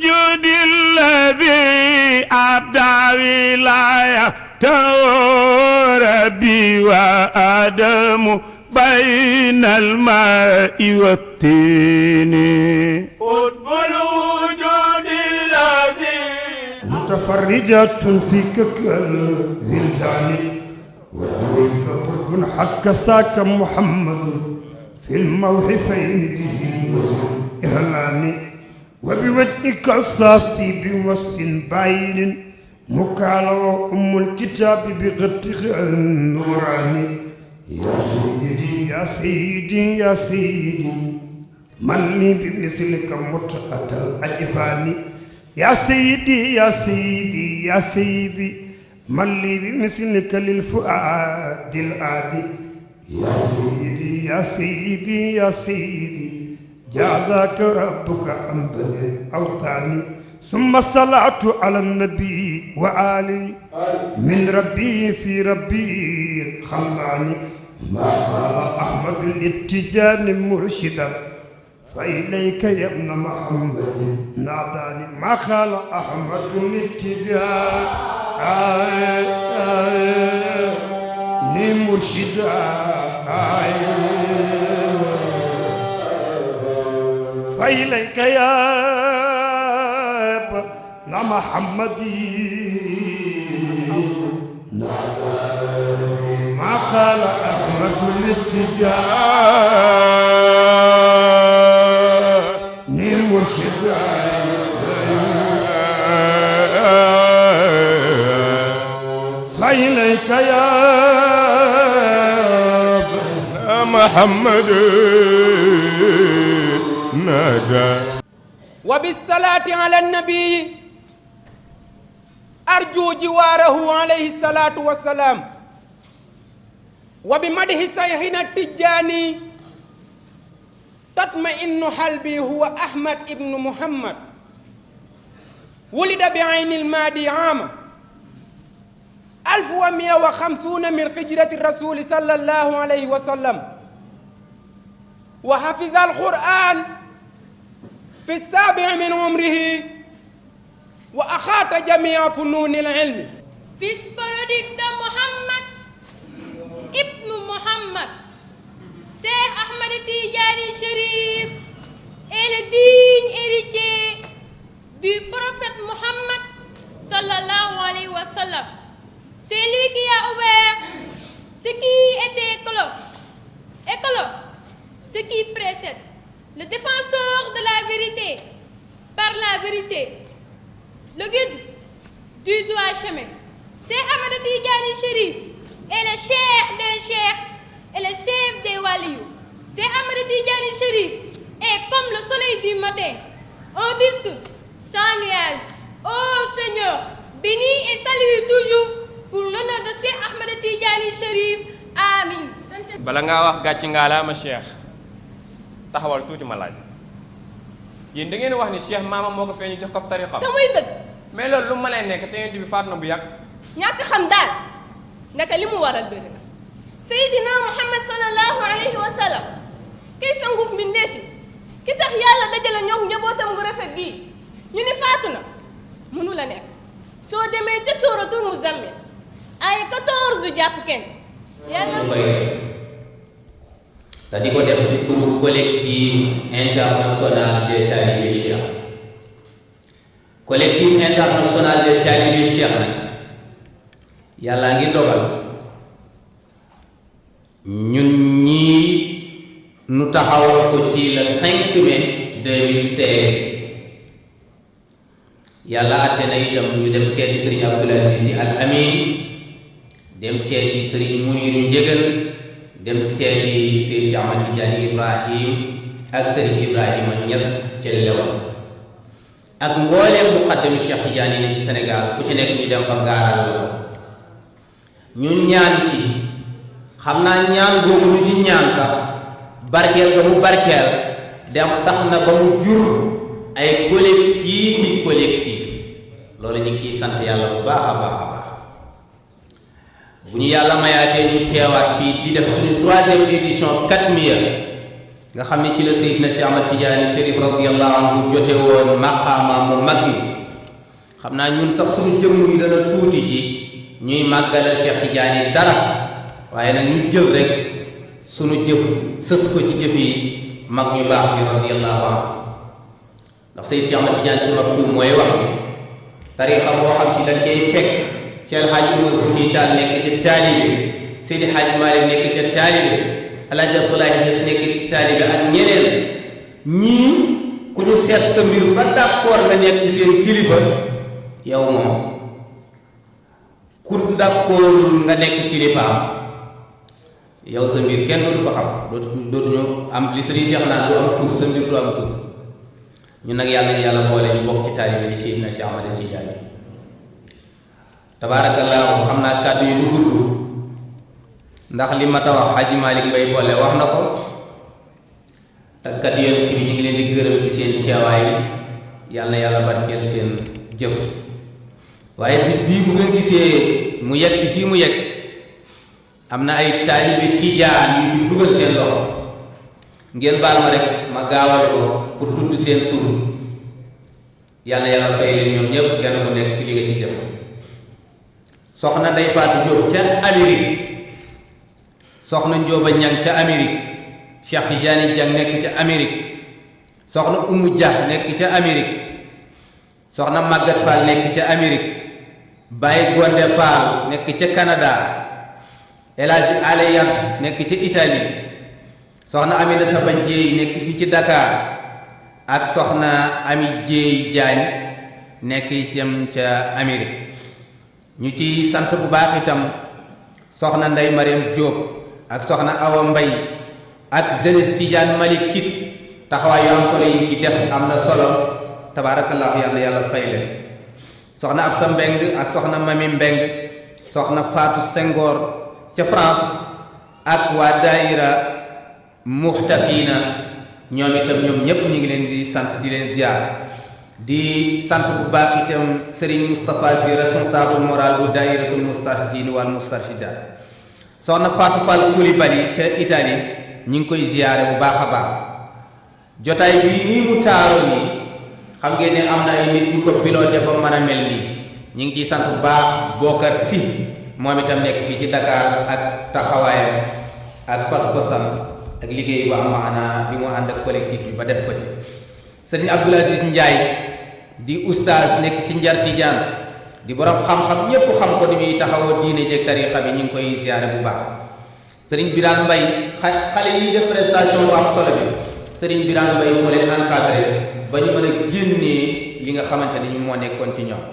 الوجود الذي أبدع ولايته ربي وآدم بين الماء والطين قطب الوجود الذي متفرجة فيك كالهلال وذلك قرب حق ساك محمد في الموحفين به إهلال وبوجهك الصافي بوصف باين مكالو الكتاب بغتغ النوراني يا سيدي يا سيدي يا سيدي من لي بمثلك متأتى الأجفاني يا سيدي يا سيدي يا سيدي من لي بمثلك للفؤاد العادي يا سيدي يا سيدي يا سيدي جعلك ربك عن بني أوطاني ثم الصلاة على النبي وآله من ربي في ربي خلاني ما قال أحمد الاتجان مرشدا فإليك يا ابن محمد ناداني ما قال أحمد الاتجان مرشدا فإليك يا محمدي ما قال أحمد الاتجاه مرشدا فإليك يا محمد نادى وبالصلاة على النبي أرجو جواره عليه الصلاة والسلام وبمدح سيحنا التجاني تطمئن قلبي هو أحمد ابن محمد ولد بعين المادي عام 1150 من هجرة الرسول صلى الله عليه وسلم وحفظ القرآن في السابع من عمره وأخاط جميع فنون العلم. Fils prodigue de Mohammed ibn Mohammed, Cheikh Ahmed Tidiane Chérif est le digne héritier du prophète Mohammed sallallahu alayhi wa sallam. C'est lui qui a ouvert ce qui était clos et clos ce qui précède, le défenseur de la vérité par la vérité, le guide du droit chemin. Cheikh Ahmed Tidiane Chérif est le cheikh des cheikhs et le chef des waliyous. Cheikh Ahmed Tidiane Chérif est comme le soleil du matin, un disque sans nuage. Ô Seigneur, bénis et salue toujours pour l'honneur de Cheikh Ahmed Tidiane Chérif. Amin. bala ngaa wax gàcc ngaalaama Cheikh taxawal tuuti ma laaj yéen da ngeen wax ni Cheikh maama moo ko feeñu jox ko tarixa te muy dëgg mais loolu lu ma lay nekk te yonent bi faat na bu yàgg ñàkk xam daal naka li mu waral bëri na Seydina Muhammad sallallahu alayhi wa sallam kiy sangub mbindeefi ki tax yàlla dajale ñoog njabootam gu rafet gii ñu ni faatu na mënu la nekk soo demee ca sóoratul Muzammil ay 14 jàpp 15 yàlla koy def te di ko def ci turu collectif international des talibés Cheikh collectif international des talibés Cheikh nag yàlla ngi dogal ñun ñii nu taxawal ko ci le 5 mai 2016 yàlla àtte na itam ñu dem seeti Serigne Abdoul Aziz Sy Al Amin dem seeti Serigne Muniru Njëgal dem seeti Seydi Cheikh Ahmad Tidiane Ibrahim ak Serigne Ibrahima Niass ca Léona ak mbooleem muqaddami Cheikh Tidiane yi ne ci Sénégal ku ci nekk ñu dem fa gaaral la ko ñu ñaan ci xam naa ñaan boobu ñu ci ñaan sax barkeel nga mu barkeel dem tax na ba mu jur ay collectif loolu ñu ngi ciy sant yàlla bu baax a baax a baax bu ñu yàlla mayaatee ñu teewaat fii di def suñu 3e édition katmiya nga xam ne ci la Seydina Cheikh Ahmad Tidiane Chérif radiyallahu anhu jote woon maqaama mu mag mi xam naa ñun sax suñu jëmm yi dana tuuti ci ñuy màggalal Cheikh Tidiane dara waaye nag ñu jël rek suñu jëf sës ko ci jëf yi mag ñu baax bi radiyallahu anhu ndax Seydina Cheikh Ahmad Tidiane Sy Maktoum mooy wax ni tariixa boo xam si dañ koy fekk Cheikh El Hadj Oumar Foutiyou Tall nekk ca taalibe Seydi Hadj Malick nekk ca taalibe Alaaji Abdoulaye Niass nekk ci taalibe ak ñeneen ñii ku ñu seet sa mbir ba d'accord nga nekk seen kilifa yow moom ku d'accord nga nekk kilifaam yow sa mbir kenn dootu ko xam dootuñu am li Sëriñ Cheikh naan du am tur sa mbir du am tur ñu nag yàlla boole ñu bokk ci taalibe yi Seydina Cheikh Ahmad Tidiane tabaarakallaahu xam naa kàddu yi du gudd ndax li ma ta wax Hadji Malick Mbaye boole wax na ko takkat yonent bi ñu ngi leen di gërëm ci seen teewaay yàlla na yàlla barkeel seen jëf waaye bis bii bu ngeen gisee mu yegsi fii mu yegsi am na ay taalibe tijaan yu ci dugal seen loxo ngeen baal ma rek ma gaawal ko pour tudd seen tur yàlla na yàlla fay leen ñoom ñëpp kenn ku nekk li nga ci jëf soxna Ndey Faatu Jóob ca Amérique soxna Njóoba Ñang ca Amérique Cheikh Tidiane Diang nekk ca Amérique soxna Umu Dia nekk ca Amérique soxna Maguette Fall nekk ca Amérique Baye Gonde Fall nekk ca Canada El Hadji Ale Yat nekk ca Italie soxna Aminata Ba Jéey nekk fii ci Dakar ak soxna Ami Jéey Jaañ nekk itam ca Amérique ñu ci sant bu baax itam soxna Ndey Mariam Diop ak soxna Awa Mbay ak jeunesse Tidiane Malick Kit taxawaay yu am solo yi ci def am na solo tabaarakallaahu yàlla fay leen soxna Absa Mbeng ak soxna Mami Mbeng soxna Fatou Senghor ca France ak waa daayira Muxtafina ñoom itam ñoom ñépp ñu ngi leen di sant di leen ziar di sant bu baax itam Serigne Moustapha Sy responsable moral bu daayiratul Moustarchidine wal Moustarchidat soxna Fatou Fall Coulibaly ca Italie ñu ngi koy ziyaare bu baax a baax jotaay bii nii mu taaroo nii xam ngeen ne am na ay nit yu ko piloté ba mën a mel nii ñu ngi ciy sant bu baax Bokar Sy moom itam nekk fii ci Dakar ak taxawaayam ak pas-pasam ak liggéey bu am maanaa bi mu ànd ak collectif bi ba def ko ci Serigne Abdoul Aziz Ndiaye di oustaz nekk ci Njar Tijaan di borom xam-xam ñépp xam ko di muy taxawoo diine jeeg tariqa bi ñu ngi koy ziyaare bu baax Serigne Birane Mbaye xale yi def prestation bu am solo bi Serigne Birane Mbaye moo leen encadré ba ñu mën a génnee li nga xamante ni ñu moo nekkoon ci ñoom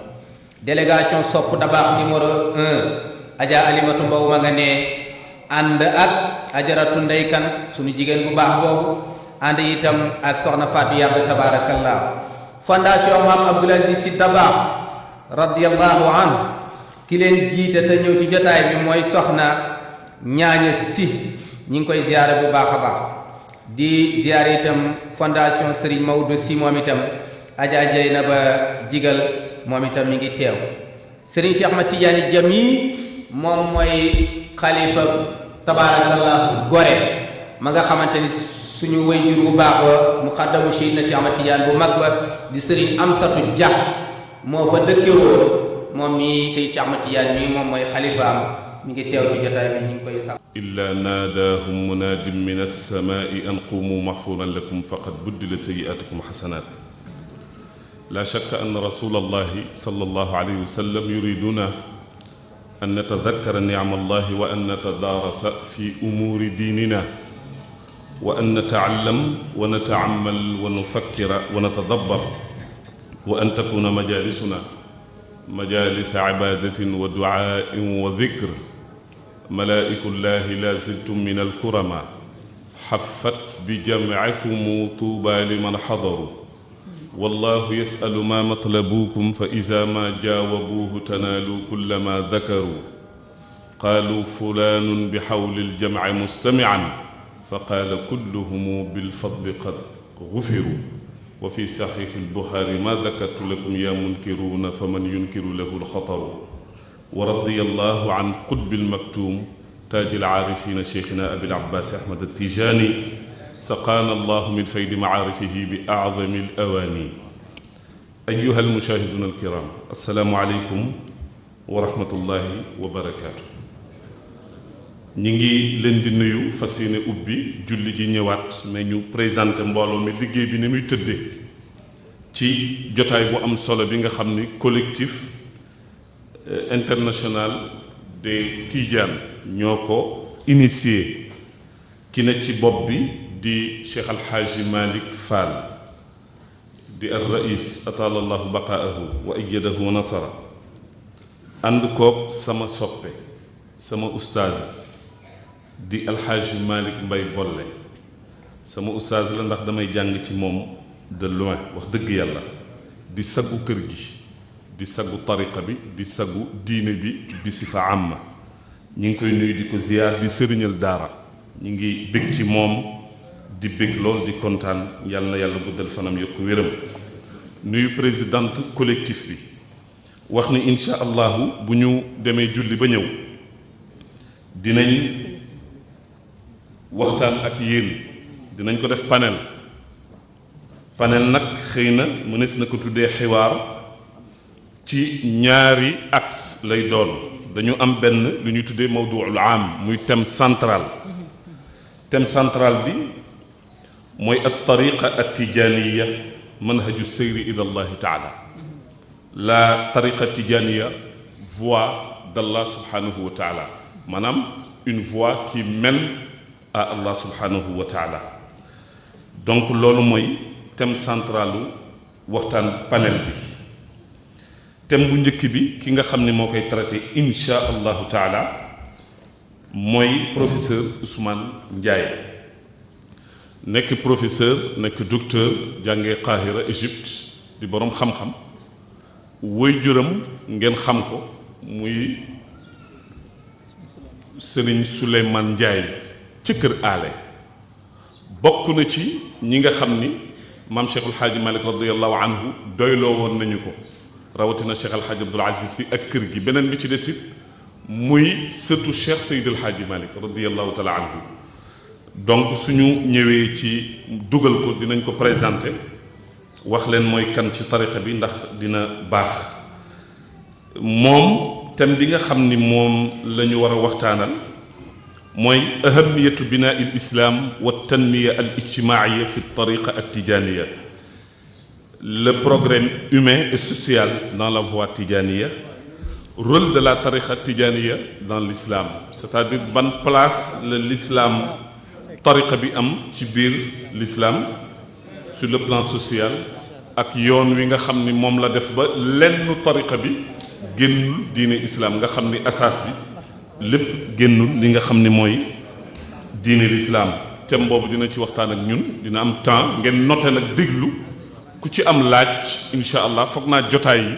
délégation sopp da baax numéro 1 Adja Alimatu Mbow ma nga ne ànd ak Ajaratu Ndey Kan suñu jigéen bu baax boobu ànd itam ak soxna Fatou Yàlla tabarakallah fondation Maam Abdoul Aziz Sy Dabakh radiyallahu anhu ki leen jiite te ñëw ci jotaay bi mooy soxna Ñaaña Sy ñi ngi koy ziyaare bu baax a baax di ziyaare itam fondation Serigne Maodo Sy moom itam Adja Jeynaba Jigal moom itam mi ngi teew Serigne Cheikh Ahmad Tidiane Jami moom mooy xalifa tabarakallah Gore ma nga xamante ni suñu wayjur bu baax ba muqaddamu Seydina Cheikh Ahmad Tidiane bu mag ba di Serigne Amsatu Dia moo fa dëkke woon moom mii Seydina Cheikh Ahmad Tidiane mii moom mooy xalifaam mi ngi teew ci jotaay bi ñu ngi koy sax illa naadaahum munaadin min alsamaai an qumu maxfuran lakum faqad buddila sayi'atukum xasanat la shakka an rasul allahi sallallahu alayhi wa sallam yuriduna an natadakkara nicma allahi wa an natadaarasa fi umuuri diinina wa an natacallam wa natacammal wa nufakkira wa natadabbar wa an takuna majalisuna majalisa cibaadatin wa ducaain wa dikr malaa'iku llaahi laa ziltum min alkurama xaffat bi jamcikum tuuba liman xadaru wallahu yasalu ma matlabukum fa ida ma jaawabuuhu tanaalu kulla ma dakaru qaalu fulaanun bi xawli ljamci mustamican fa qaala kulluhum bilfadli qad gufiru wa fi saxiixi albuxaari ma dakartu lakum yaa munkiruuna fa man yunkiru lahu alxataru wa radiyallahu an qutbil maktuum taajil aarifiina cheikhina abil abbaas ahmad attijaani سقانا الله من فيض معارفه بأعظم الأواني. أيها المشاهدون الكرام، السلام عليكم ورحمة الله وبركاته. نيجي لندي نيو فاسيني أوبي جولي جي نيوات mais ñu présenté mbooloo mi liggéey bi ni muy tëddee ci jotaay bu am solo bi nga xam ni collectif international des Tidianes ñoo ko initié ki ne ci bopp bi di Cheikh Al Hadji Malick Fall di ar rais atala allahu baqaahu wa ayyadahu wa nasara ànd koog sama soppe sama oustaz di alxaaji Malick Mbay Bolle sama oustaz la ndax damay jàng ci moom de loin wax dëgg yàlla di saggu kër gi di saggu tariqa bi di saggu diine bi bi sifa amma ñi ngi koy nuyu di ko ziyaar di sëriñal daara ñi ngi bég ci moom di bég lool di kontaan yàlla na yàlla guddal fanam yokk wéram nuyu présidente collectif bi wax ni insha allahu bu ñu demee julli ba ñëw dinañ waxtaan ak yéen dinañ ko def panel nag xëy na mënees na ko tuddee xiwaar ci ñaari axe lay doon dañu am benn lu ñuy tuddee mawduul am muy thème central bi mooy at tariqa at tijaniya manhaju seyri ila allahi taala la tariqa tijaniya voie d'Allah subhanahu wa taala maanaam une voie qui mène à Allah subhanahu wa taala. Donc loolu mooy thème centralu waxtaan panel bi thème bu njëkk bi ki nga xam ne moo koy traité insha allahu taala mooy professeur Ousmane Ndiaye nekk professeur nekk docteur jàngee Qahira Égypte di boroom xam-xam woy juram ngeen xam ko muy Serigne Souleymane Ndiaye ci kër aale bokk na ci ñi nga xam ni maam Cheikh El Hadji Malick radiyallahu anhu doyloo woon nañu ko rawatina Cheikh El Hadji Abdoul Aziz Sy ak kër gi beneen bi ci desit muy sëtu Cheikh Seydi El Hadji Malick radiyallahu taala anhu donc suñu ñëwee ci dugal ko dinañ ko présenté wax leen mooy kan ci tariqa bi ndax dina baax moom thème bi nga xam ni moom la ñu war a waxtaanal mooy ahamiyatu binaa il islam wa tanmiya al ijtimaaiya fi tariqa at tijaniya le progrès humain et social dans la voie tijaniya rôle de la tariqa tijaniya dans l'islam c'est-à-dire ban place la l'islam tariqa bi am ci biir l'islam sur le plan social ak yoon wi nga xam ni moom la def ba lenn tariqa bi génnul diine islam nga xam ni asaas bi lépp génnul li nga xam ni mooy diine l'islam thème boobu dina ci waxtaan ak ñun dina am temps ngeen noté nag déglu ku ci am laaj insha allah foog naa jotaay yi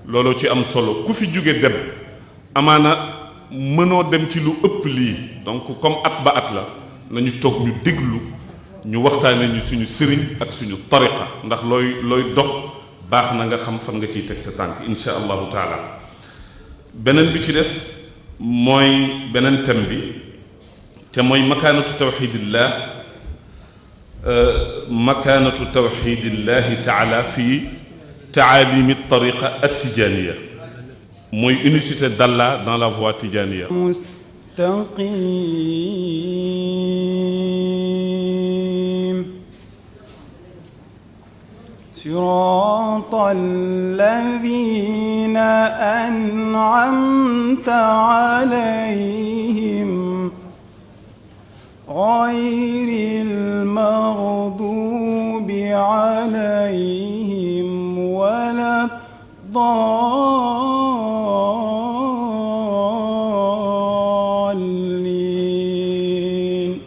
looloo ci am solo ku fi jóge dem amaana mënoo dem ci lu ëpp lii donc comme at ba at la nañu toog ñu déglu ñu waxtaane ñu suñu sëriñ ak suñu tariqa ndax looy dox baax na nga xam fan nga ciy teg sa tànk insha allahu taala beneen bi ci des mooy beneen thème bi te mooy makaanatu tawxidillahi taala fi taalimi tariqa attijaniya mooy unicité d'Allah dans la voie tijaniya mustaqim صراط الذين أنعمت عليهم غير المغضوب عليهم ولا الضالين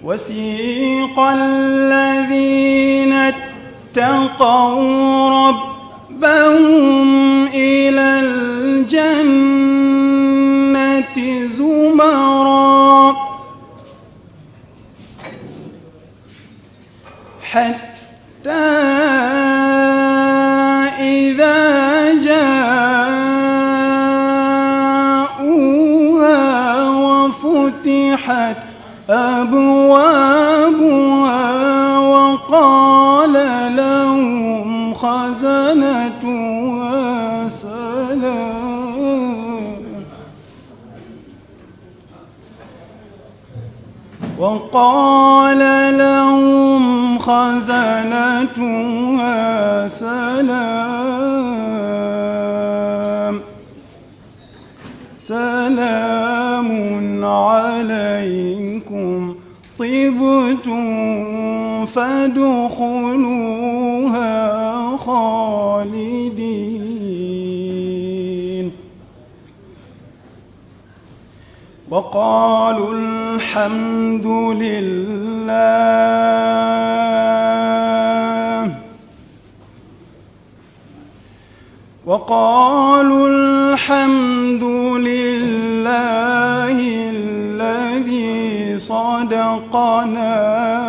وسيق الذين اتقوا ربهم إلى الجنة زمرا حتى إذا جاءوها وفتحت فتحت أبوابها وقال لهم خزنتها سلام وقال لهم خزنتها سلام عليكم طبتم فادخلوها خالدين وقالوا الحمد لله الذي صدقنا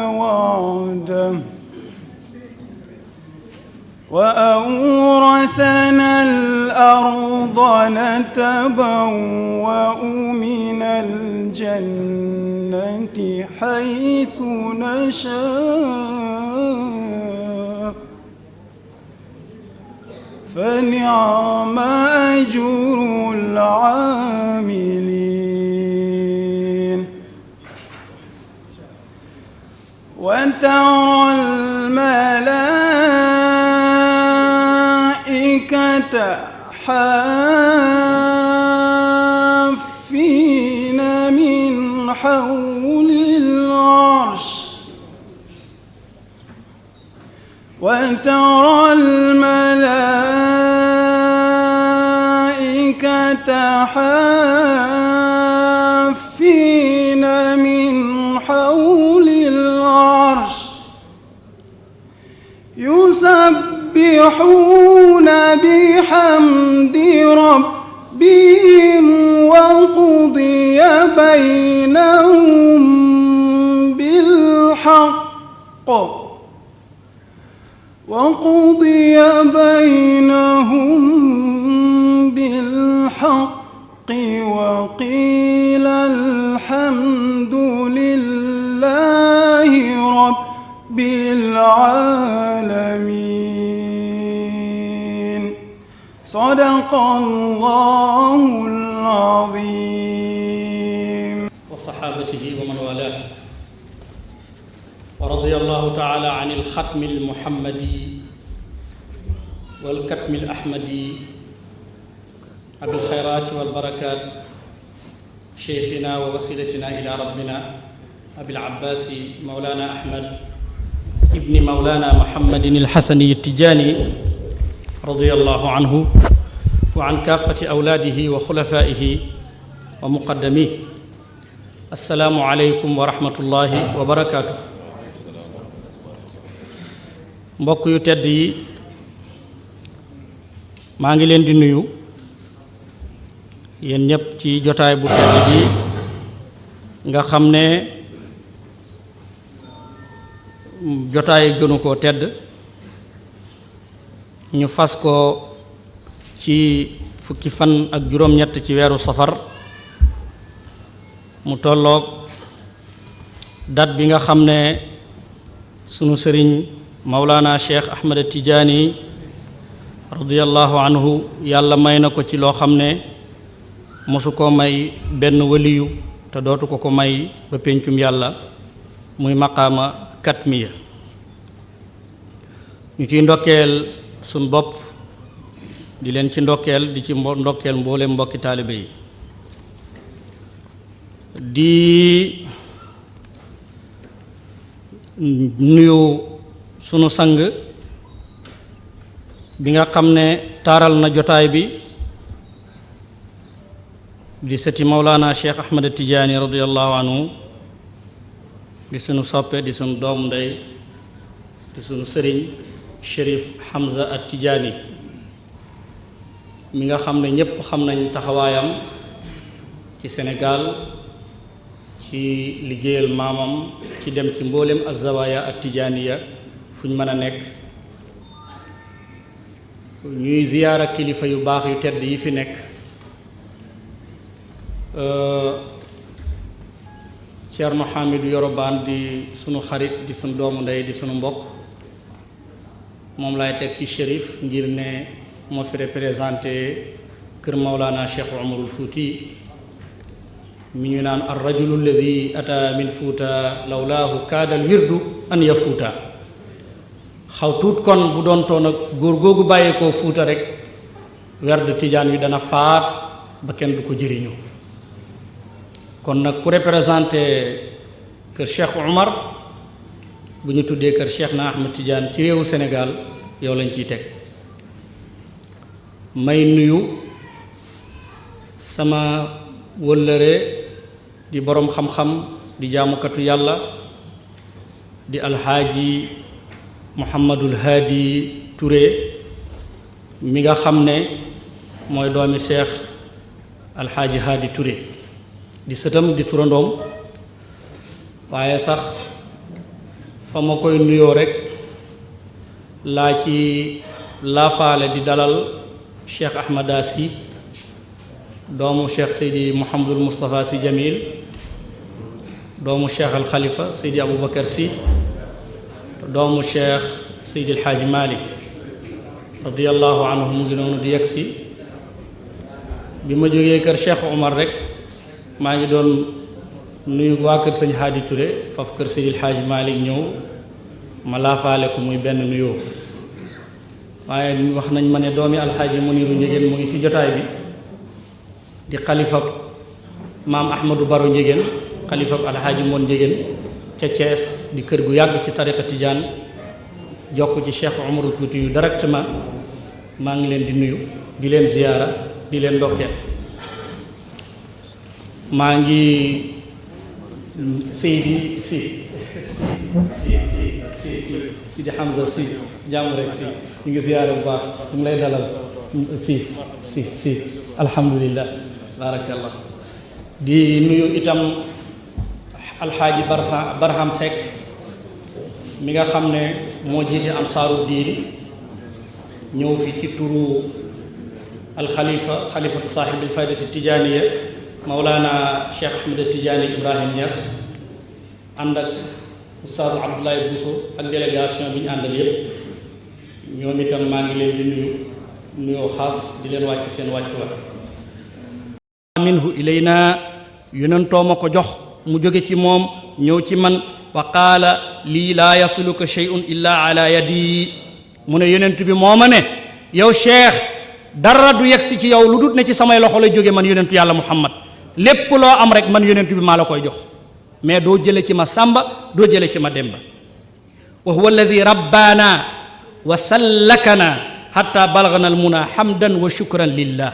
وعده وأورثنا الأرض نتبوأ من الجنة حيث نشاء فنعم أجر العاملين وترى الملائكة حافين من حول العرش وترى الملائكة حافين من حول العرش يسبحون بحمد ربهم وقضي بينهم بالحق وقيل الحمد لله رب العالمين صدق الله العظيم وصحابته ومن والاه ورضي الله تعالى عن الختم المحمدي والكتم الأحمدي أبي الخيرات والبركات شيخنا ووسيلتنا إلى ربنا أبي العباس مولانا أحمد ابن مولانا محمد الحسني التجاني رضي الله عنه وعن كافة أولاده وخلفائه ومقدميه السلام عليكم ورحمة الله وبركاته mbokk yu tedd yi maa ngi leen di nuyu yéen ñëpp ci jotaay bu tedd bi nga xam ne jotaay gënu koo tedd ñu fas ko ci fukki fan ak juróom-ñett ci weeru safar mu tolloog date bi nga xam ne sunu sëriñ Mawlana Cheikh Ahmed Tidiane radiyallahu anhu yàlla may na ko ci loo xam ne mosu ko may benn waliyu te dootu ko ko may ba péncum yàlla muy maqaama katmiya ñu ciy ndokkeel suñ bopp di leen ci ndokkeel di ci ndokkeel mboolem mbokki taalibe yi di nuyu sunu sang bi nga xam ne taaral na jotaay bi di sëti Mawlana Cheikh Ahmed Tidiane radiyallahu anhu di sunu soppe di sunu doomu ndey di sunu sëriñ Chérif Hamza at Tidiane mi nga xam ne ñépp xam nañ taxawaayam ci Sénégal ci liggéeyal maamam ci dem ci mboolem azawaya at Tidianiya fu ñu mën a nekk ñuy ziyaara kilifa yu baax yu tedd yi fi nekk Ceerno Hamidou Yorobaan di sunu xarit di sunu doomu ndey di sunu mbokk moom laay teg ci Chérif ngir ne moo fi représenté kër Mawlana Cheikh Umarul Fuuti mi ñu naan ar rajulu alladi ata min fuuta lawlaahu kaadal wirdu an yafuuta xaw tuut kon bu doon toon ak góor googu bàyyeekoo fuuta rek werd tijaan wi dana faat ba kenn du ko jëriñu kon nag ku représenté kër Cheikh Omar bu ñu tuddee kër Cheikh na Ahmed Tidiane ci réewu Sénégal yow lañ ciy teg may nuyu sama wëllëre di boroom xam-xam di jaamukatu yàlla di alxaaji Muhammadul Haadi Touré mi nga xam ne mooy doomi Cheikh alxaaji Haadi Touré di sëtam di turandoom waaye sax fa ma koy nuyoo rekk laa ci laafaale di dalal Cheikh Ahmada Sy doomu Cheikh Seydi Mouhamadul Moustapha Sy Jamil doomu Cheikh al Khalifa Seydi Aboubacar Sy doomu Cheikh Seydi El Hadji Malick radiyallahu anhu mu ngi noonu di yegg si bi ma jógee kër Cheikh Omar rek maa ngi doon nuyu waa kër sëñ Haadi Touré faf kër Seydi El Hadji Malick ñëw ma laafaale ko muy benn nuyoo waaye wax nañ ma ne doomi alxaaji Muniru Njegéen mu ngi ci jotaay bi di xalifab maam Ahmadou Baro Njegéen xalifab alxaaji Moon Njegéen ca Thiès di kër gu yàgg ci tariqa Tijaan jokk ci Cheikh Umarul Fuuti yu directement maa ngi leen di nuyu di leen ziyaara di leen ndokkeel maa ngi Seydi Sidi Hamza Sy jàmm rek si ñu ngi ziyaara bu baax ñu ngi lay dalal si alhamdulillah barakallah di nuyu itam alxaaji Barham Seck mi nga xam ne moo jiite ansaaru diin ñëw fi ci turu xalifatu saaxibil faydati tijaaniya Mawlana Cheikh Ahmed Tidiane Ibrahim Niass ànd ak Oustaz Abdoulaye Bousso ak délégation bi ñu àndal yépp ñoom itam maa ngi leen di nuyoo xaas di leen wàcc seen wàccuwaay minhu ilayna yonentoo ma ko jox mu jóge ci moom ñëw ci man wa qaala lii laa yasiluka shay'un illa ala yadi mu ne yonent bi moo ma ne yow cheikh dara du yegsi ci yow lu dut ne ci samay loxo lay jóge man yonentu yàlla muhammad lépp loo am rek man yonent bi maa la koy jox mais doo jële ci ma sàmba doo jële ci ma demba wa huwa alladi rabbaana wa sallakana hatta balagna al muna hamdan wa shukran lillah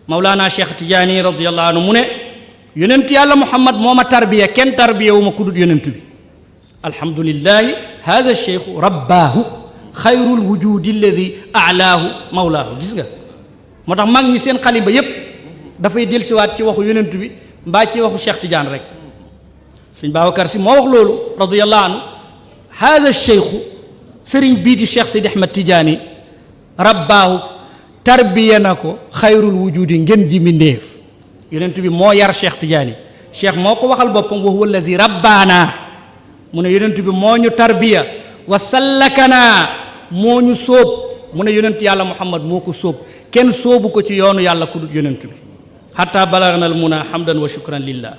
mawlaana cheikh tijaani radiyallahu anhu mu ne yonentu yàlla muhammad moo ma tarbiya kenn tarbiya wu ma ku dut yonentu bi alhamdulillahi haza cheikhu rabbaahu xayrul wujudi alladi alaahu mawlaahu gis nga moo tax mag ñi seen xalimba yépp dafay delsiwaat ci waxu yonentu bi mbaa ci waxu cheikh tidiane rek sëñ Babacar Si moo wax loolu radiyallahu anhu haada cheikhu sëriñ bii di cheikh Seydi Ahmed Tidiane rabbaahu tarbiya na ko xayrul wujudi ngeen ji mbindéef yonentu bi moo yar cheikh Tidiane cheikh moo ko waxal boppam wa huwa allazi rabbaana mu ne yonentu bi moo ñu tarbiya wa sallakana moo ñu sóob mu ne yonentu yàlla muhammad moo ko sóob kenn sóobu ko ci yoonu yàlla ku dut yonentu bi hatta balagna al muna hamdan wa shukran lillah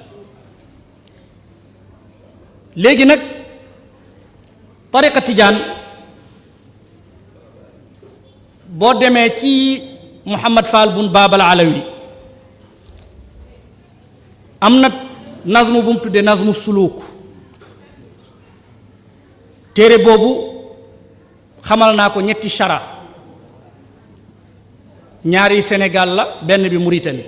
léegi nag tariqa tijaan boo demee ci Muhammad Fall bun Baabal Alawi am na nazmu bu mu tuddee nazmu suluuk téere boobu xamal naa ko ñetti chara ñaari Sénégal la benn bi Mauritanie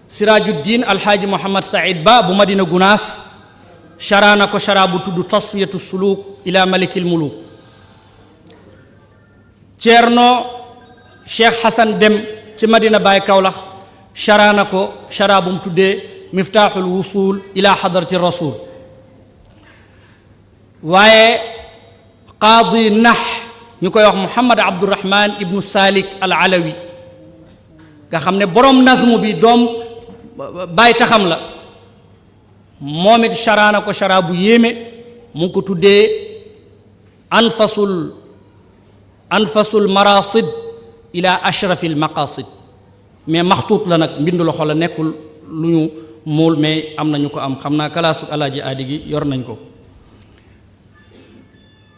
Sirajuddin alxaaji Muhammad Saïd Ba bu Madina Gunaas chara na ko chara bu tudd tasfiyatu suluk ila malikil muluk Ceerno Cheikh Hassan Dem ci Madina Baye Kaolack chara na ko chara bu mu tuddee miftaaxul wusul ila hadrati rasul waaye qaadi nax ñu koy wax Muhammad Abdurahman ibnu Salik al Alawi nga xam ne borom nazmu bi doom bàyyi taxam la moom it sharaana ko shara bu yéeme mu ngi ko tuddee anfasul marasid ila ashrafil maqasid mais maxtuut la nag mbindu loxo la nekkul lu ñu muul mais am nañu ko am xam naa kalaasu alaaji aadi gi yor nañ ko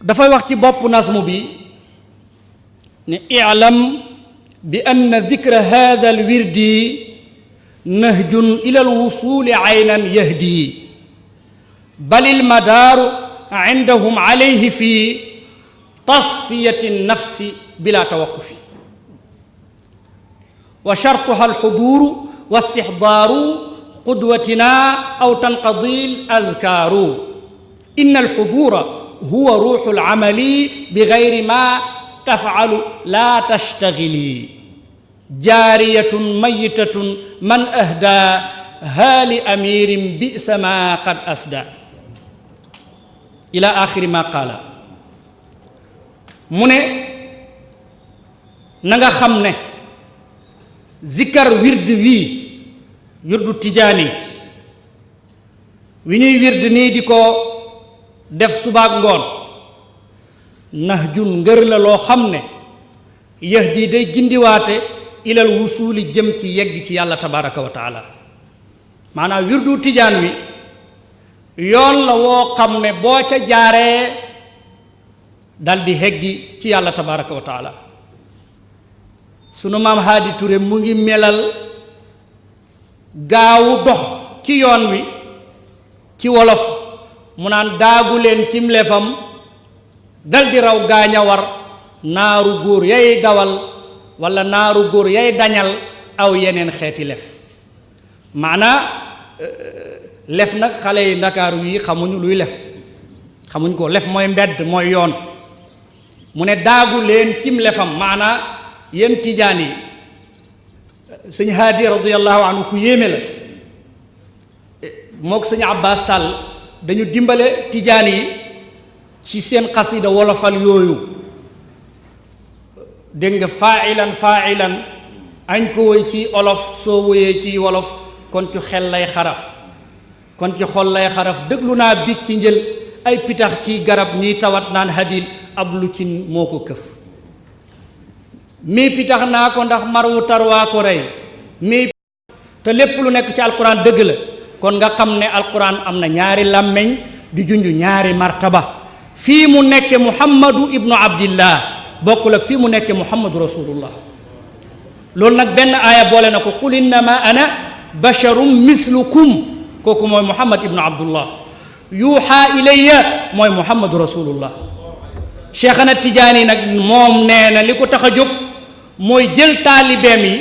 dafay wax ci bopp nasmu bi ne i'lam bi anna dikra hada alwirdi nahjun ila alwusuli aynan yahdi bal almadaaru indahum alayhi fi tasfiyati nafsi bila tawaqufi wa shartuha alxuduru wa istixdaaru qudwatina aw tanqadi alazkaaru inna alxudura huwa ruuxu alamali bi gayri ma tafcalu laa tashtagili jaariyatun mayitatun man ahdaa haali amirin bisa ma qad asda ila axiri ma qaala mu ne na nga xam ne zikkar wird wii wirdu tijaani wi ñuy wird nii di ko def subaak ngoon nahjun ngër la loo xam ne yahdi day gindiwaate ilal wusuuli jëm ci yegg ci yàlla tabaraka wa taala maanaam wirdu tijaan wi yoon la woo xam ne boo ca jaaree dal di heggi ci yàlla tabaraka wa taala sunu maam Haadi Ture mu ngi melal gaawu dox ci yoon wi ci wolof mu naan daagu leen cim lefam dal di raw gaaña war naaru góor yay dawal walla naaru góor yay dañal aw yeneen xeeti lef maanaa lef nag xale yi ndakaaru yi xamuñu luy lef xamuñ ko lef mooy mbedd mooy yoon mu ne daagu leen cim lefam maanaa yéen tijaan yi sëñ Haadi radiyallahu anhu ku yéeme la mook sëñ Abbas Sall dañu dimbale tijaan yi ci seen xasida wolofal yooyu dégg nga faailan añ ko woy ci olof soo woyee ci wolof kon ci xel lay xaraf kon ci xol lay xaraf déglu naa big ci njël ay pitax ci garab ñiy tawat naan hadil ab lu ci moo ko këf mii pitax naa ko ndax mar wu tar waa ko rey mii te lépp lu nekk ci alquran dëgg la kon nga xam ne alquran am na ñaari làmmeñ di junj ñaari martaba fii mu nekke muhammadu ibnu abdillah bokkul ak fii mu nekke muhammadu rasulullah loolu nag benn aaya boole na ko qul innama ana basharum mislukum kooku mooy muhammad ibnu abdullah yuuxa ilayya mooy muhammadu rasulullah cheikhana tijaani nag moom nee na li ko tax a jóg mooy jël taalibeem yi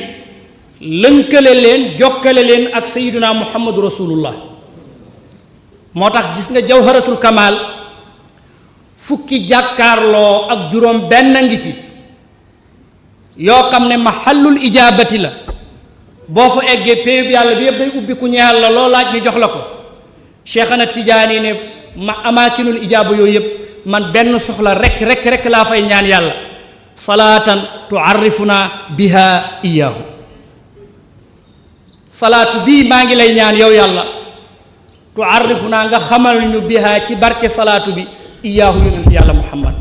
lënkale leen jokkale leen ak sayiduna muhammadu rasulullah moo tax gis nga jawharatul kamal fukki jàkkaarloo ak juróom benn ngi ci yoo xam ne mahallul ijaabati la boo fa eggee péeb yàlla bi yëpp day ubbi ku ñeel la loo laaj ñu jox la ko cheikhana tijaani ne ma amaakinul ijaaba yooyu yëpp man benn soxla rek laa fay ñaan yàlla salaatan tuarrifuna biha iyaahu salaatu bii maa ngi lay ñaan yow yàlla tuarrifuna nga xamal ñu biha ci barke salaatu bi iyaahu yonent yàlla muhammad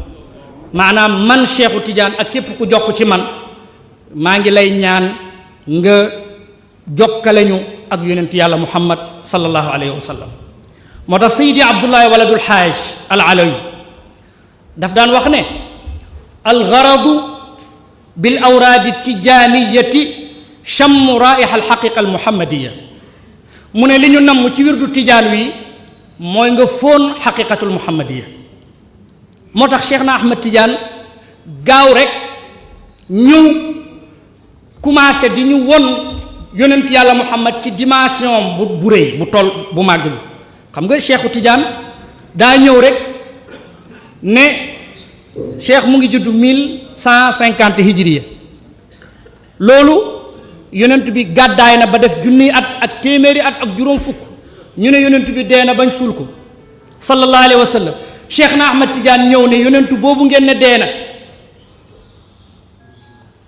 maanaam man cheikhu tidiane ak képp ku jokk ci man maa ngi lay ñaan nga jokkale ñu ak yonent yàlla muhammad sallallahu alayhi wa sallam moo tax sayidi abdullahi waladul xaaj al alawi daf daan wax ne algaradu bil awraadi tijaaniyati chammu raiha alxaqiqa almuhammadiya mu ne li ñu namm ci wirdu tijaan wi mooy nga fóon xaqiqatul muhammadiya moo tax cheikh na ahmad tijaan gaaw rek ñëw commencé di ñu won yonent yàlla muhammad ci dimension bu rëy bu toll bu màgg bi xam nga cheikhu tijaan daa ñëw rek ne cheikh mu ngi judd 1150 hijriya loolu yonent bi gàddaay na ba def junniy at ak téeméeri at ak juróom fukk ñu ne yonent bi dee na bañ suul ko sallallahu alayhi wa sallam cheikh na ahmad tidiane ñëw ne yonent boobu ngeen ne dee na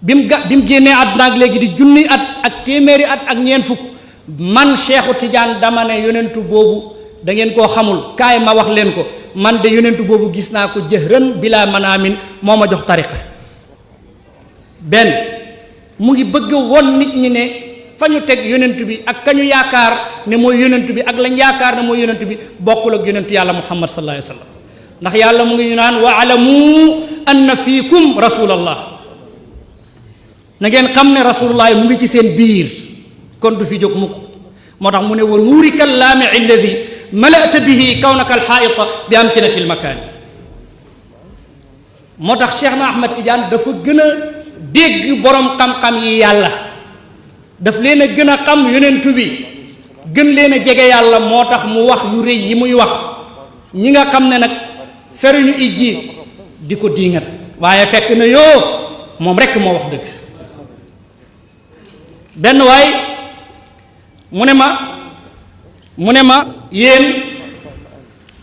bi mu génnee àdduna ak léegi di junniy at ak téeméeri at ak ñeent fukk man cheikhu tidiane dama ne yonent boobu da ngeen koo xamul kaay ma wax leen ko man de yonentu boobu gis naa ko jëhran bilaa manaamin moo ma jox tariqa benn mu ngi bëgg won nit ñi ne fa ñu teg yonent bi ak kañu yaakaar ne mooy yonent bi ak lañ yaakaar ne mooy yonent bi bokkul ak yonentu yàlla muhammad sallallahu alayhi wa sallam ndax yàlla mu ngi ñu naan wa alamu anna fiikum rasulallah na ngeen xam ne rasulullah mu ngi ci seen biir kon du fi jóg mukk moo tax mu ne wa nuurika allaami alladi malata bihi kawnaka alxaayita bi amkinati lmakaani moo tax Cheikh na Ahmad Tidiane dafa gën a dégg borom xam-xam yi yàlla daf leen a gën a xam yonentu bi gën leen a jege yàlla moo tax mu wax yu rëy yi muy wax ñi nga xam ne nag feruñu ijji di ko diingat waaye fekk na yoo moom rekk moo wax dëgg benn waay mu ne ma yéen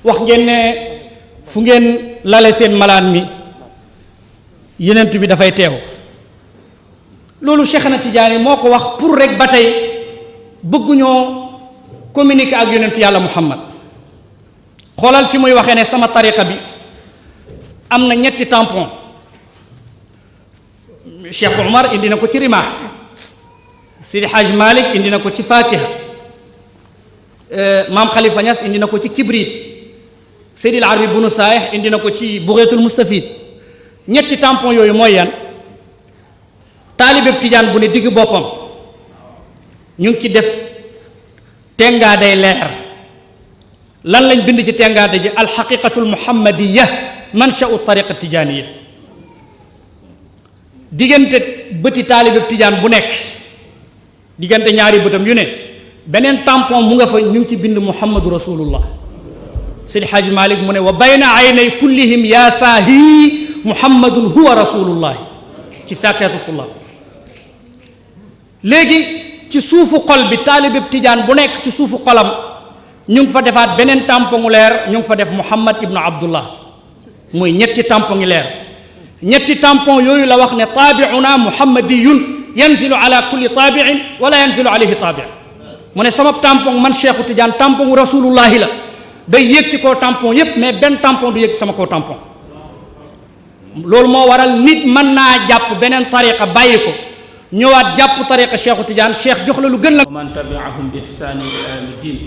wax ngeen ne fu ngeen lale seen malaan mi yonent bi dafay teew loolu Cheikh na Tidiane moo ko wax pour rek ba tey bëgguñoo communiquer ak yonentu yàlla Muhammad xoolal fi muy waxee ne sama tariqa bi am na ñetti tampon Cheikh Omar indi na ko ci Rimah Sidi Haj Malik indi na ko ci Fatiha Maam Khalifa Niass indi na ko ci Kibrit Seydi El Arabi Bunu Saayih indi na ko ci Bughatul Mustafid ñetti tampon yooyu mooy yan taalibeb Tijaan bu ne digg boppam ñu ngi ci def tengaa day leer lan lañ bind ci tengaade ji alxaqiqatul muhammadiya manshau tariqa tijaaniya diggante bëti taalibeb Tijaan bu nekk diggante ñaari bëtam yu ne beneen tampon mu nga fa ñu ngi ci bind muhammadu rasulullah Seydi Hajj Malik mu ne wa bayna aynay kullihim yaa saahi muhammadun huwa rasulullah ci fàkkeetutullah léegi ci suufu xol bi taalibeb Tijaan bu nekk ci suufu xolam ñu ngi fa defaat beneen tampon ngu leer ñu ngi fa def muhammad ibnu abdullah muy ñetti tampon ngi leer ñetti tampon yooyu la wax ne taabiuna muhammadiyun yanzilu ala kulli taabiin wala yanzilu alayhi taabi mu ne sama tampon man Cheikhu Tidiane tampon wu rasulullahi la day yéeg ci kaw tampon yépp mais benn tampon du yéeg sama kaw tampon loolu moo waral nit mën naa jàpp beneen tariqa bàyyi ko ñëwaat jàpp tariqa Cheikhu Tidiane Cheikh jox la lu gën la man tabiahum bi ihsaanin ila yawmi ddin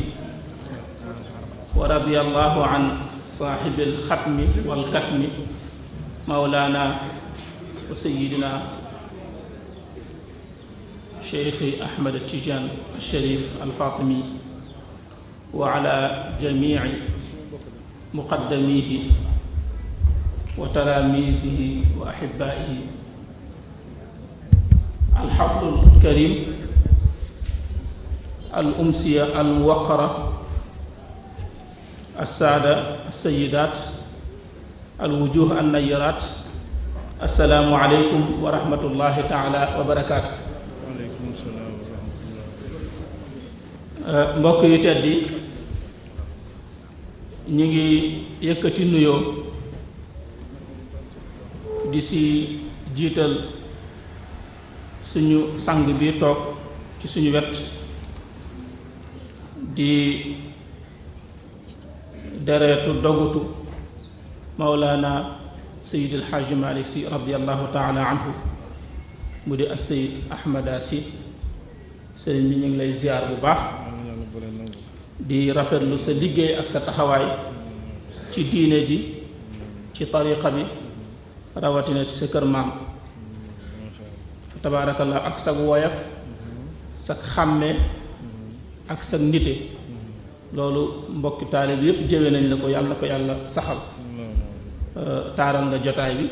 wa radiyallahu an saahibil xatmi wal katmi mawlana wa sayyidina Cheikh Ahmed Tidiane Cherif Al Fatimi wa ala jamiici muqaddamihi wa talaamiidihi wa ahibbaa'ihi alxaflu alkarim alumsiya almuwaqara alsaada alsayidaat alwujuh alnayirat assalaamu aleykum wa rahmatullahi taala wa barakaatu. mbokk yu tedd yi ñu ngi yëkkati nuyoo di si jiital suñu sang bi toog ci suñu wet di deretu dogutu Mawlana Seyid El Hadji Malick Sy radiyallahu taala anhu mu di as Seyid Ahmada Sy sëriñ bi ñu ngi lay ziar bu baax di rafetlu sa liggéey ak sa taxawaay ci diine ji ci tariqa bi rawatina ci sa kër maam tabaarakallah ak sag woyof sag xàmme ak sag nite loolu mbokki taalib yépp jëwe nañ la ko yàlla na ko yàlla saxal taaral nga jotaay bi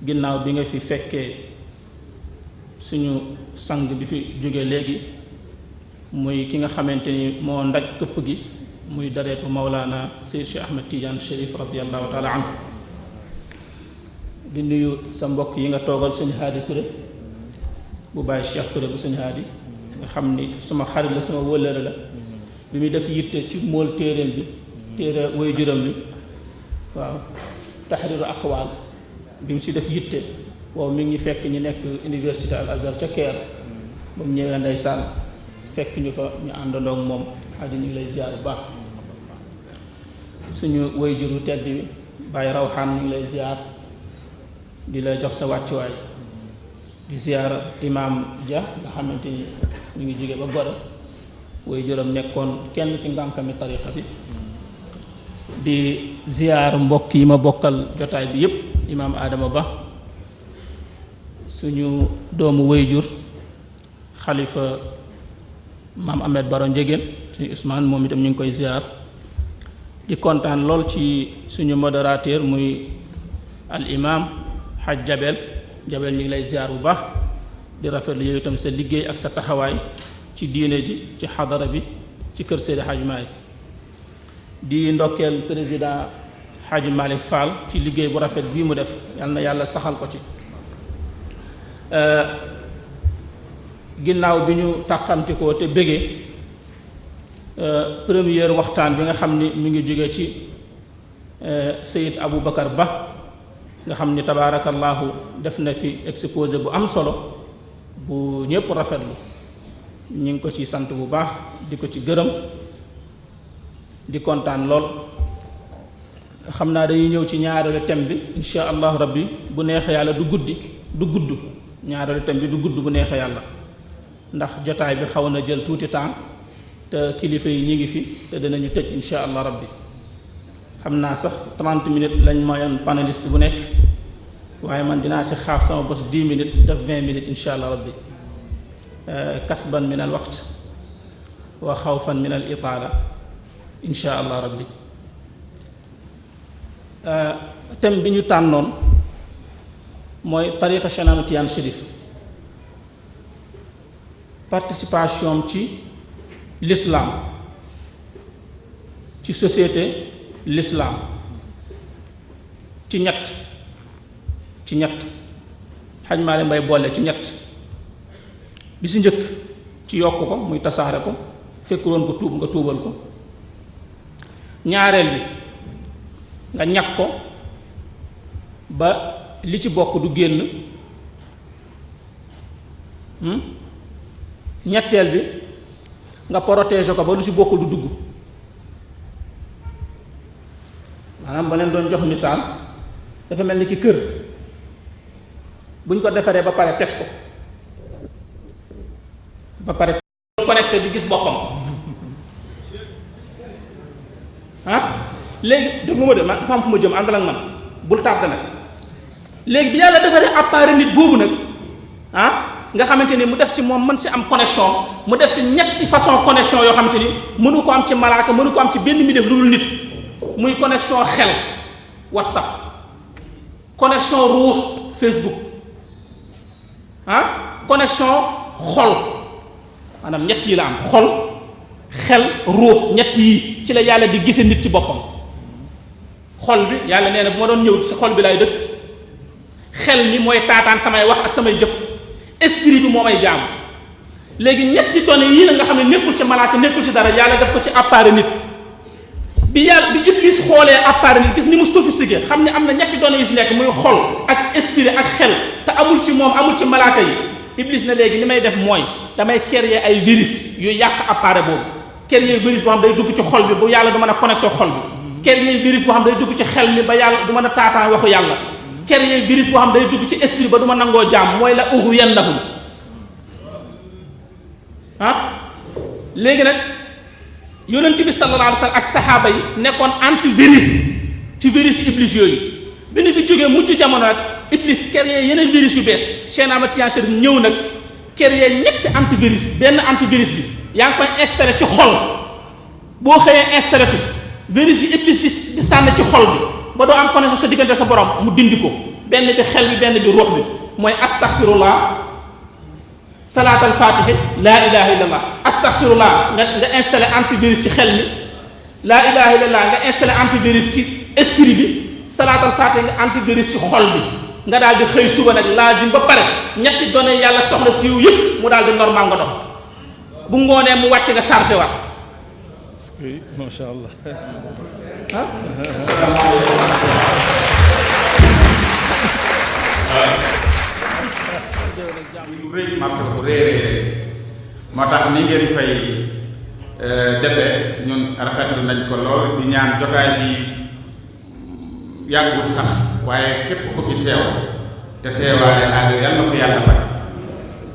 ginnaaw bi nga fi fekkee suñu sang bi fi jóge léegi muy ki nga xamante ni moo ndaj këpp gi muy dareetu Mawlana Seyd Cheikh Ahmed Tidiane Cherif radiyallahu taala anhu di nuyu sa mbokk yi nga toogal sëñ Haadi Touré bu bàyyi Cheikh Touré bu sëñ Haadi nga xam ni suma xarit la sama wëllëre la bi muy def yitte ci mool téeréem bi téere woy juróom bi waaw taxriru aqwaal bi mu si def yitte wow mi ngi fekk ñu nekk université Al Azhar ca Caire ba mu ñëwee ndeysaan fekk ñu fa ñu àndandoog moom Haadi ñu ngi lay ziar bu baax suñu wayjuru tedd bi Baye Rawxaan ñu ngi lay ziar di la jox sa wàccuwaay di ziar Imam Dia nga xamante ni ñu ngi jóge ba Gorée wayjuram nekkoon kenn ci ngànkami tariqa bi di ziar mbokk yi ma bokkal jotaay bi yépp Imam Adama Ba suñu doomu wayjur xalifa Maam Ahmed Baro Njegéen suñu Ousmane moom itam ñu ngi koy ziar di kontaan lool ci suñu modérateur muy al imam Haj Jabel ñu ngi lay ziar bu baax di rafetlu yow itam sa liggéey ak sa taxawaay ci diine ji ci xadara bi ci kër Seydi Hadj Malick di ndokkeel président Hadj Malick Fall ci liggéey bu rafet bii mu def yal na yàlla saxal ko ci ginnaaw bi ñu tàqamtikoo te bëggee première waxtaan bi nga xam ni mi ngi jóge ci Seyid Aboubacar Ba nga xam ni tabaarakallaahu def na fi exposé bu am solo bu ñëpp rafetlu ñu ngi ko ci sant bu baax di ko ci gërëm di kontaan lool xam naa dañuy ñëw ci ñaareelu thème bi insha allahu rabbi bu neexee yàlla du gudd ñaareelu thème bi du gudd bu neexee yàlla ndax jotaay bi xaw na jël tuuti temps te kilifa yi ñi ngi fi te dinañu tëj insha allah rabbi xam naa sax 30 minutes lañ mayoon panéliste bu nekk waaye man dinaa si xaaf sama bos 10 minutes def 20 minutes insha allah rabbi kasban min al waqt wa xawfan min al itaala insha allah rabbi thème bi ñu tànnoon mooy tariqa Cheikh Ahmed Tidiane Chérif participation ci l'islam ci société l'islam ci ñett Hadj Malick Mbaye boole ci ñett bi si njëkk ci yokk ko muy tasaare ko fekk woon ko tuub nga tuubal ko ñaareel bi nga ñàkk ko ba li ci bokk du génn ñetteel bi nga protéger ko ba lu ci bokk du dugg maanaam ba leen doon jox misaal dafa mel ni ki kër buñ ko defaree ba pare teg ko ba pare connecté di gis boppam léegi dégg ma de ma dafa am fu ma jëm àndal ak man bul tardé nag léegi bi yàlla defaree appareil nit boobu nag nga xamante ni mu def si moom mën si am connexion mu def si ñetti façon connexion yoo xamante ni mënu ko am ci malaaka mënu ko am ci benn mi def lu dul nit muy connexion xel WhatsApp connexion ruux Facebook connexion xol maanaam ñett yi la am xol xel ruux ñett yi ci la yàlla di gise nit ci boppam xol bi yàlla nee na bu ma doon ñëw si xol bi laay dëkk xel mi mooy taataan samay wax ak samay jëf esprit bi moo may jaamu léegi ñetti données yii na nga xam ne nekkul ci malaaka nekkul ci dara yàlla def ko ci appareil nit bi Iblis xoolee appareil nit gis ni mu sophistiqué xam ne am na ñetti données yu si nekk muy xol ak esprit ak xel te amul ci moom amul ci malaaka yi Iblis na léegi li may def mooy damay créer ay virus yu yàq appareil boobu créer virus boo xam day dugg ci xol bi bu yàlla du mën a connecté xol bi créer virus boo xam day dugg ci xel mi ba yàlla du mën a taataan waxu yàlla créer virus boo xam day dugg ci esprit ba du ma nangoo jaam mooy la ughwiyannahum léegi nag yonent bi sallallahu alayhi wa sallam ak saxaaba yi nekkoon antivirus ci virus Iblis yooyu bi ñu fi jógee mujj jamono nag Iblis créer yeneen virus yu bees Cheikh Ahmed Tidiane Chérif ñëw nag créer ñetti antivirus benn antivirus bi yaa ngi koy installé ci xol boo xëyee installé ci virus yi Iblis di sànni ci xol bi ba doo am connexion sa diggante sa borom mu dindi ko benn bi xel bi benn bi ruux bi mooy astaghfirullah salaatal fatihi laa ilaha illallah astaghfirullah nga installé antivirus ci xel mi laa ilaha illallah nga installé antivirus ci esprit bi salaatal fatihi nga antivirus ci xol bi nga daal di xëy suba nag lazim ba pare ñetti données yàlla soxla si yiw yëpp mu daal di normal nga dox bu ngoonee mu wàcc nga chargé waat. macha allah. lu rëy màkk bu réeréer moo tax ni ngeen koy defee ñun rafetlu nañ ko lool di ñaan jotaay bi yàggut sax waaye képp ku fi teew te teewaale aajo yal na ko yàlla faj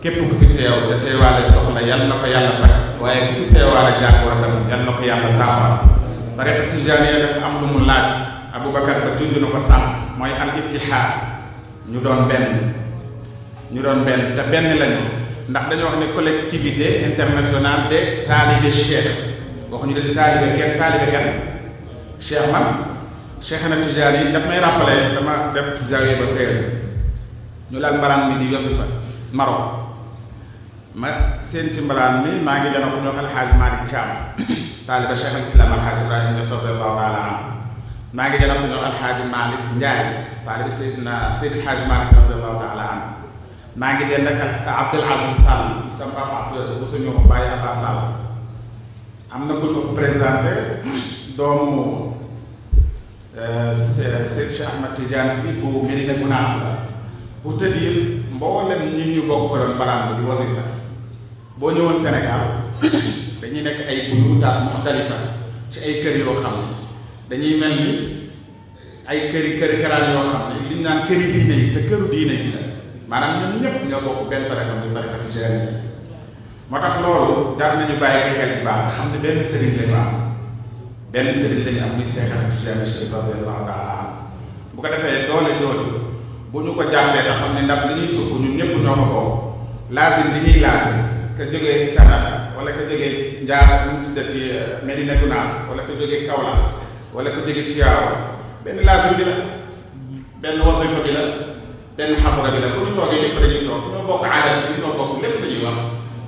képp ku fi teew te teewaale soxla yal na ko yàlla faj waaye ku fi teewaale jàngoro tam yal na ko yàlla saafara. tariqa tijaaniya dafa am lu mu laaj Aboubacar ba tudd na ko sànq mooy al ittihaad ñu doon benn te benn lañu ndax dañu wax ne collectivité internationale des talibé cheikh waxuñu de talibé kenn cheikh man cheikh na Tijaani daf may rappelé dama dem ci zawiya ba Fès ñu laal mbalaan mi di Youssoupha Maroc ma seen ci mbalaan mi maa ngi jano ko ñu wax alxaaj Malick Thiam taaliba cheikh al islam alxaaj Ibrahima Niass radiyallahu taala anhu maa ngi jano ko ñu wax alxaaj Malick Ndiaye taaliba Seydi Alxaaj Malick radiyallahu taala anhu maa ngi den ak Abdul Aziz Sall sama papa Abdul bu suñu bàyyi Abba Sall am na ku ñu ko présenté doomu Seydi Cheikh Ahmad Tidiane Sy bu Medina Gounass la pour te dire mboolem ñi ñu bokk ko doon mbalaan bi di wasifa boo ñëwoon Sénégal dañuy nekk ay buyutaat muxtalifa ci ay kër yoo xam ne dañuy mel ni ay këri karaan yoo xam ne li ñu naan këri diine yi te këru diine ji la maanaam ñun ñëpp ñoo bokk benn tariqa muy tariqa tijaani moo tax loolu jar nañu bàyyi ko xel bu baax nga xam ne benn sëriñ lañu am muy Seex Ahmad Tijaani Chérif radiyallahu taala anhu bu ko defee doole jooju bu ñu ko jàppee te xam ne ndab li ñuy sukk ñun ñëpp ñoo ko bokk laasim li ñuy laasim ka jógee Canada wala ka jógee Njaar bu mu tuddati Medina Gounass wala ka jógee Kaolack wala ka jógee Tiwaawan benn laasim bi la benn wasifa bi la benn xabra bi la bu ñu toogee ñëpp dañuy toog ñoo bokk aadal bi ñoo bokk lépp dañuy wax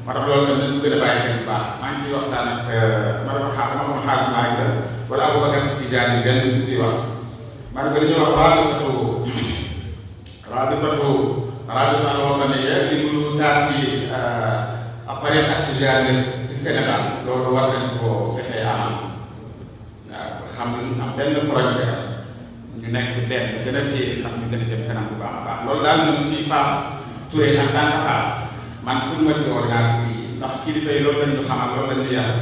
moo tax loolu tamit ñu gën a bàyyi xel bu baax maa ngi ciy waxtaan ak ma xamul xaaj maa ngi la wala Aboubacar Tidiane yi benn suñ ciy wax maa ngi ko dañuy wax rabitatu al-wataniya li mu taati tariqa tijaani ci Sénégal loolu war nañ ko fexee amal waaw xam ne am benn frontière ñu nekk benn gën a téye ndax ñu gën a jëm kanam bu baax a baax loolu daal moom ci Fass Touré en tant que Fass man pour ma ci ordonnance bi ndax kilifa yi loolu lañ ñu xamal loolu lañ ñu yàlla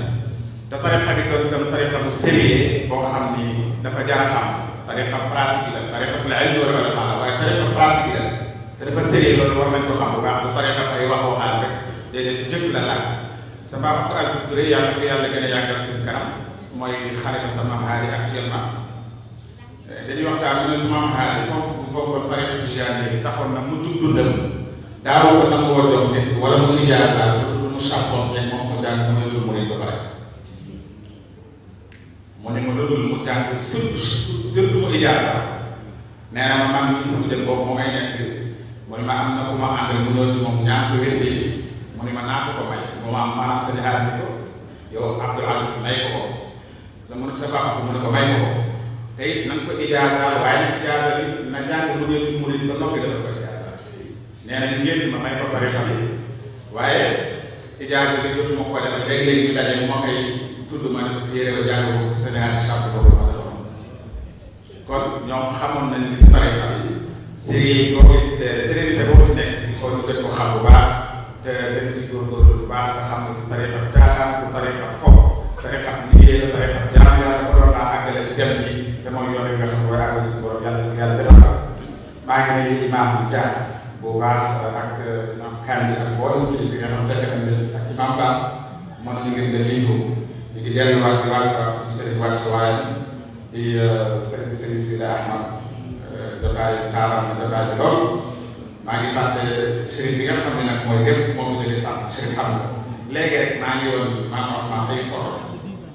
te tariqa bi doon itam tariqa bu sérieux boo xam ni dafa jar a xam tariqa pratique la tariqatul ilmi wal ulama waaye tariqa pratique la te dafa sérieux loolu war nañ ko xam bu baax bu tariqa ay wax waxaan rek déedéet jëf la laaj sa Papa Abdou Aziz Touré yàlla ko yàlla gën a yàggal seen kanam mooy xale ba sa Mame Hadi actuellement dañuy waxtaan mu ne su Mame Hadi foofu tariqa tijaani bi taxoon na mu jug dundam daaw ko nangoo jox nit wala mu ijaasaal mu sàppoon rek moom mu jàng mu ne tur mu ba pare mu ne ma loolu mu jàng surtout mu ijaasaal nee na ma man mii sama dem boobu moo may nekk mu ne ma am na ku ma àndal mu ñëw ci moom ñaan ko wér mu ne ma naa ko may moom am maanaam sa jaxaat ni ko yow Abdul Aziz may ko la mu ne sa papa mu ne ko may ko te it na nga ko ijaasaal waaye nag ijaasa bi na jàng mu ñëw ci murid ba noppi dafa ko ijaasaal nee na ñu génn ma may ko tarixa bi waaye ijaasa bi jotuma ko defal léegi-léegi ñu daje mu ma koy tudd ma ne ko téere ba jàng ko Sénégal di charte boobu ma defoon kon ñoom xamoon nañ li ci tarixa bi sérénité boobu ci nekk il faut ñu gën ko xam bu baax te gën ci góorgóorlu bu baax nga xam ne du tariqa caaxaan du tariqa foofu tariqa liggéey la tariqa jaam yàlla ko doon naa àggale ci dem bi te mooy yoon yi nga xam ne war a àggal suñu borom yàlla yàlla defal maa ngi nuyu imaam Dia bu baax ak imaam Kandi ak boolem kilifa bi nga xam fekk nañ leen ak imaam Ba mën nañu ngeen gën leen tuub ñu ngi delluwaat di wàcc sëriñ wàcc waaye di sëriñ Sida Ahmad jotaay taaram na jotaay bi lool maa ngi fàtte sëriñ bi nga xam ne nag mooy lépp moo ko jógee sant sëriñ Hamza léegi rek maa ngi woon maanaam Ousmane ay photo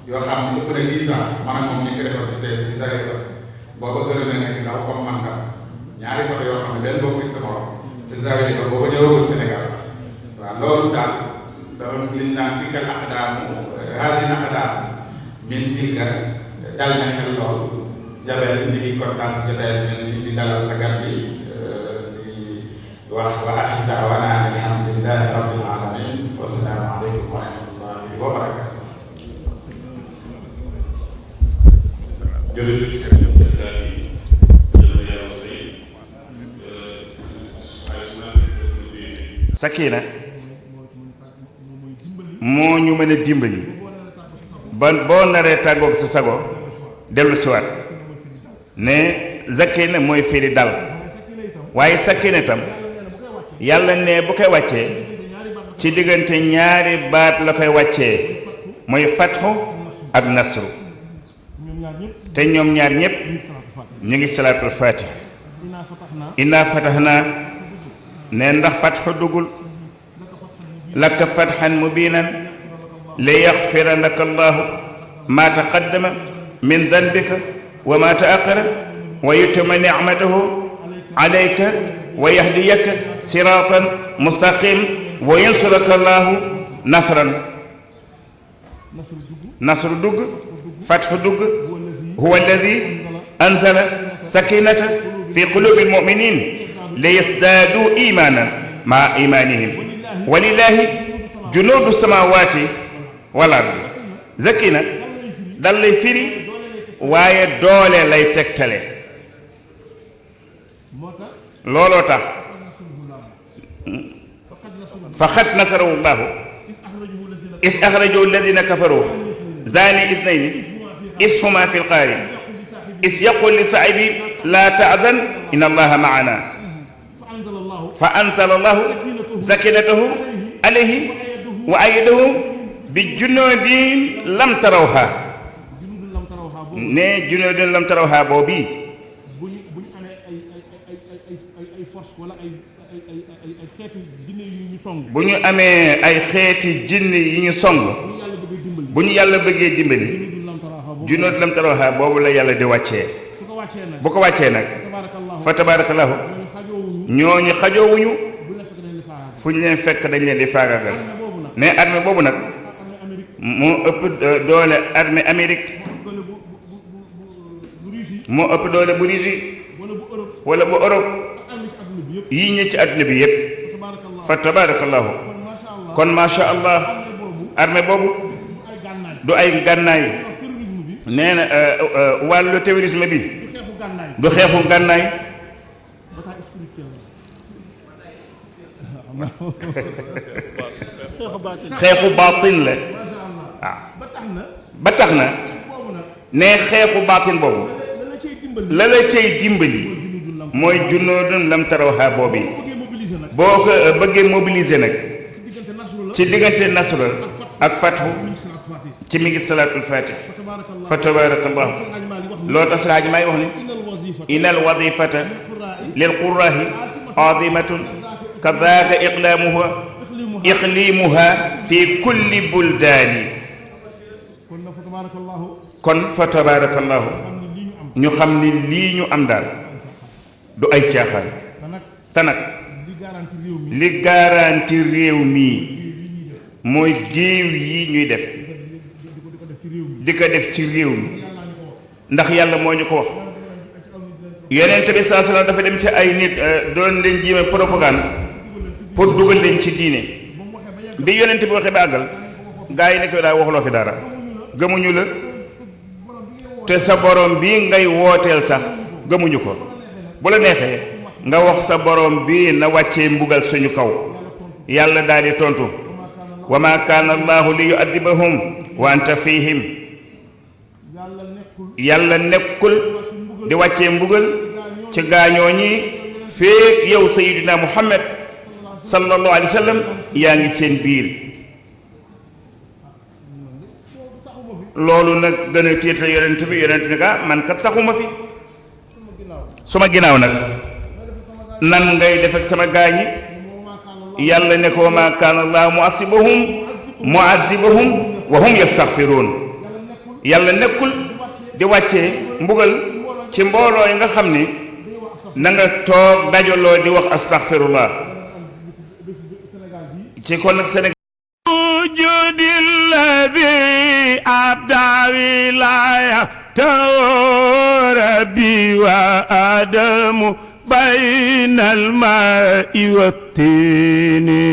yoo xam ne ëpp na 10 ans man ak moom ñu ngi ko defoon ci fee si Zawiya booba gën a nekk ndaw comme man tam ñaari photo yoo xam ne benn bokk si sa morom ci Zawiya ba booba ñëwagul Sénégal sax waaw loolu daal doon li ñu naan tilkal aqdaamu haadihi aqdaamu min tilka dal na xel lool Jabel ñu ngi kontaan si jotaay bi ñu di dalal sa gan bi di wax wa axiru da'waana alhamdulillahi rabbil alamin wa salaamu aleykum wa rahmatullahi wa barakatuh. jërëjëf Sakina moo ñu mën a dimbali ba boo naree tàggoog sa sago dellu siwaat ne zakina mooy firi dal waaye sakina itam yàlla ne bu koy wàccee ci diggante ñaari baat la koy wàccee mooy fatxu ak nasru te ñoom ñaar ñëpp ñu ngi salaatul fatih inna fatahnaa ne ndax fatxu dugul laka fatxan mubinan li yaxfira laka allahu ma taqaddama min danbika wa ma taaqara wa yutima nicmatahu alayka wa yahdiyaka siratan mustaqim wa yansuraka allahu nasran nasru dugg fatxu dugg huwa alladi anzala sakinata fi qulubi almuminin li yasdaadu imanan maa imanihim walillahi junuudu samawati wal ardi zakina dal lay firi waaye doole lay tegtale looloo tax faqad nasarahu llahu is axrajahu alladina kafaru zani isnayni is huma fi lqaari is yaqul li saahibi la tahzan inna allaha maana fa anzala allahu sakinatahu alayhi wa ayyadahu bi junuudin lam tarawha ne junuudin lam tarawha boobu bu ñu amee ay xeeti jinni yi ñu song bu ñu yàlla bëggee dimbali junuud lam tarawha boobu la yàlla di wàccee bu ko wàccee nag fa tabarakallahu ñooñu xajoowuñu fu ñu leen fekk dañ leen di faagagal ne armée boobu nag moo ëpp doole armée Amérique moo ëpp doole bu Russie wala bu Europe yii ñi ci àdduna bi yépp fa tabarakallahu kon masha allah armée boobu du ay gànnaay nee na wàllu terrorisme bi du xeexu gànnaay xeexu baatin la waaw ba tax na ne xeexu baatin boobu la la cay dimbali mooy junuudun lam tarawha boobu boo ko bëggee mobiliser nag ci diggante nasru ak fathu ci mi ngi salaatul fatih fa tabarakallahu loo tax Alaaji Maay wax ni inal wadifata lil qurrahi azimatun kazaaka iqlimuha fi kulli buldaani kon fa tabarakallahu ñu xam ni lii ñu am daal du ay caaxaan te nag li garanti réew mii mooy géew yi ñuy def di ko def ci réew mi ndax yàlla moo ñu ko wax yonent bi saa sallam dafa dem ci ay nit doon leen jéeme propagande pour dugal leen ci diine bi yonent bi waxee ba àggal gaa yi ne ko daa waxloo fi dara gëmuñu la te sa borom bii ngay wooteel sax gëmuñu ko bu la neexee nga wax sa borom bii na wàccee mbugal suñu kaw yàlla daal di tontu wa ma kaana allahu li yu'adibahum wa anta fihim yàlla nekkul di wàccee mbugal ci gaañoo ñi feek yow sayyidina muhammad sallallahu alayhi wa sallam yaa ngi seen biir loolu nag gën a tiital yonent bi ne ka man kat saxuma fi suma ginnaaw nag nan ngay def ak sama gaañi yàlla ne ko ma kaana allah mu'azzibahum wa hum yastaghfiruun yàlla nekkul di wàccee mbugal ci mbooloo yi nga xam ni na nga toog dajaloo di wax astaghfirullah ci kon nag Sénégal judilladi abda wilaya rabbi wa adamu bayna almaai wattini